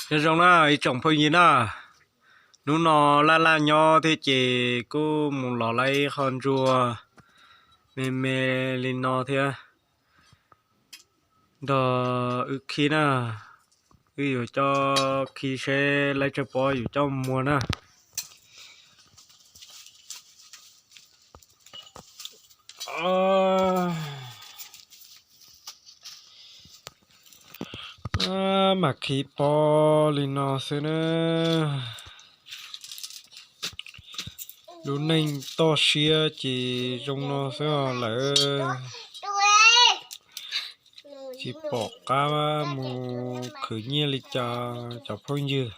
Nyob zoo na ib tsoom phooj ywg na, hnub no laj laj nyob thiab ces kuj mus los lawm ib qho ntsuag me me li no thiab, nrog wb khi na, wb yuav coj khi seb lawv tsawg pob yuav coj muag na. Mam khi pob li no xwb na. Lub neej toj siab ces zoo no xwb os lawm. Tsis pom qab mus khwv nyiaj li cas cov phooj ywg.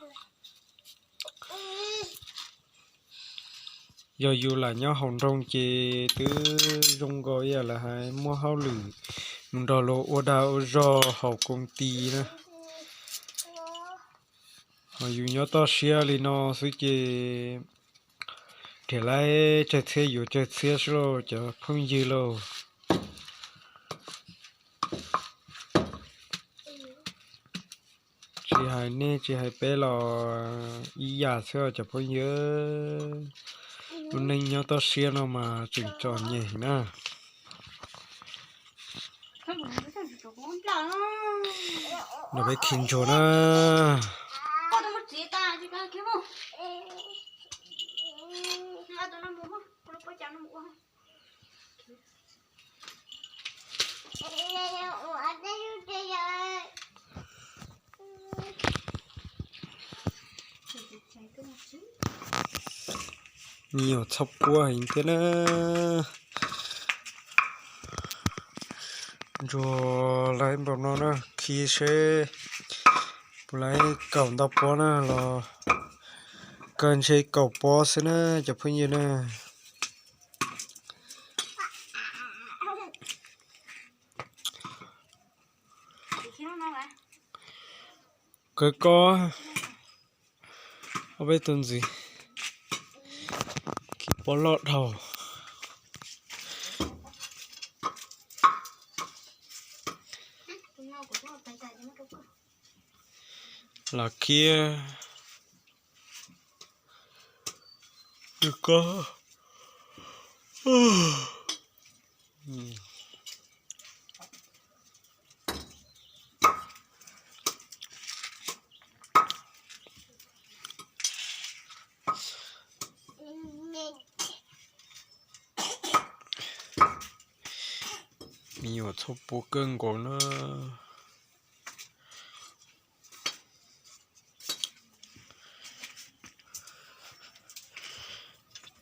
Yog yus lam nyob hauv nroog ces twb zoo nkaus ib yam li hais muaj hauj lwm mus nrog luag ua dag ua zog hauv koom tis na. Ho yus nyob toj siab li no xwb ces nrhiav lawv tsawg txhiab yuav tsawg txhiab xwb lauj cov phooj ywg lauj. Tsis hais nej tsis hais peb los ib yam xwb cov phooj ywg. Lub neej nyob toj siab no mas tseem txom nyem na. Nrog peb khi ntsuag na. Me nyuam txhob puab heev thiab na. Ntsuag lawv npaum no na, khi seb puas laib kaum ntau pob na los kawg ntshe kaum pob xwb na cov phooj ywg na. Kawg kob ob peb tug ntxiv, khi pob loj dhau. Los khi kawg kob. Me nyuam txhob puab kawg nkaus na.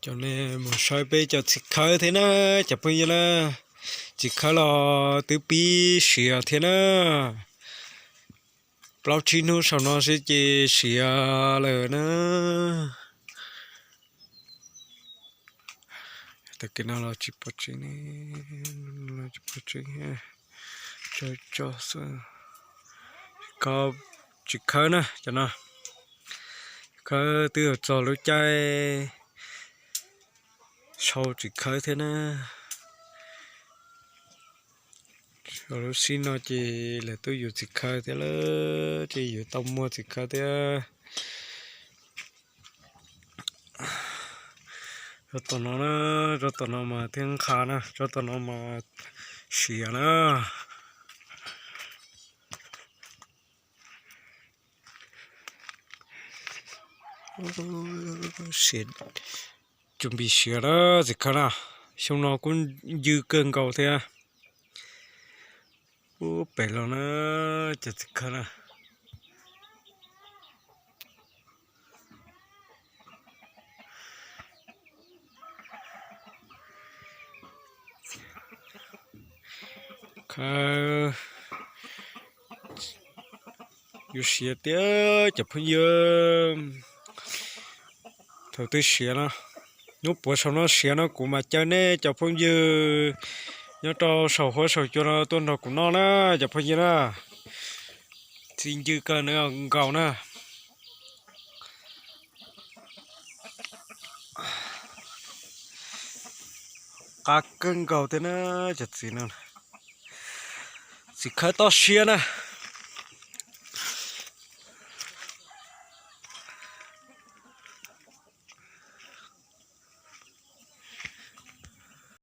Coj nej mus saib peb cov txiv khawb thiab na cov phooj ywg na. Txiv khawb los twb pib siav thiab na. Plaub tsib hnub saum no xwb ces siav lawm na. Tag kis no los tsis pom tseeb, tsis pom tseeb, tso xwb. Txiv khawb na cov no, khawb twb yuav txog lub caij sau txiv khawb thiab na. Lub sij no ces lawv twb yuav txiv khawb thiab lawm, ces yuav tau muag txiv khawb thiab. Tsob tom no na, tsob tom no mas thiaj nqha na, tsob tom no mas siav na. Siav, tsuas npis siav na txiv khawb na. Xyoo no kuj ncw kawg nkaus thiab. Ub, pem los na, cov txiv khawb na. Khawb yuav siav tiag cov phooj ywg. Thaum twg siav no, hnub puav saum no siav no kuv mam caw nej cov phooj ywg nyob rau saum huab saum cua no tuaj nrog kuv noj na cov phooj ywg na. Txiv ncw kawg nkaus na. Qab kawg nkaus thiab na cov txiv no. Txiv khawb toj siab na.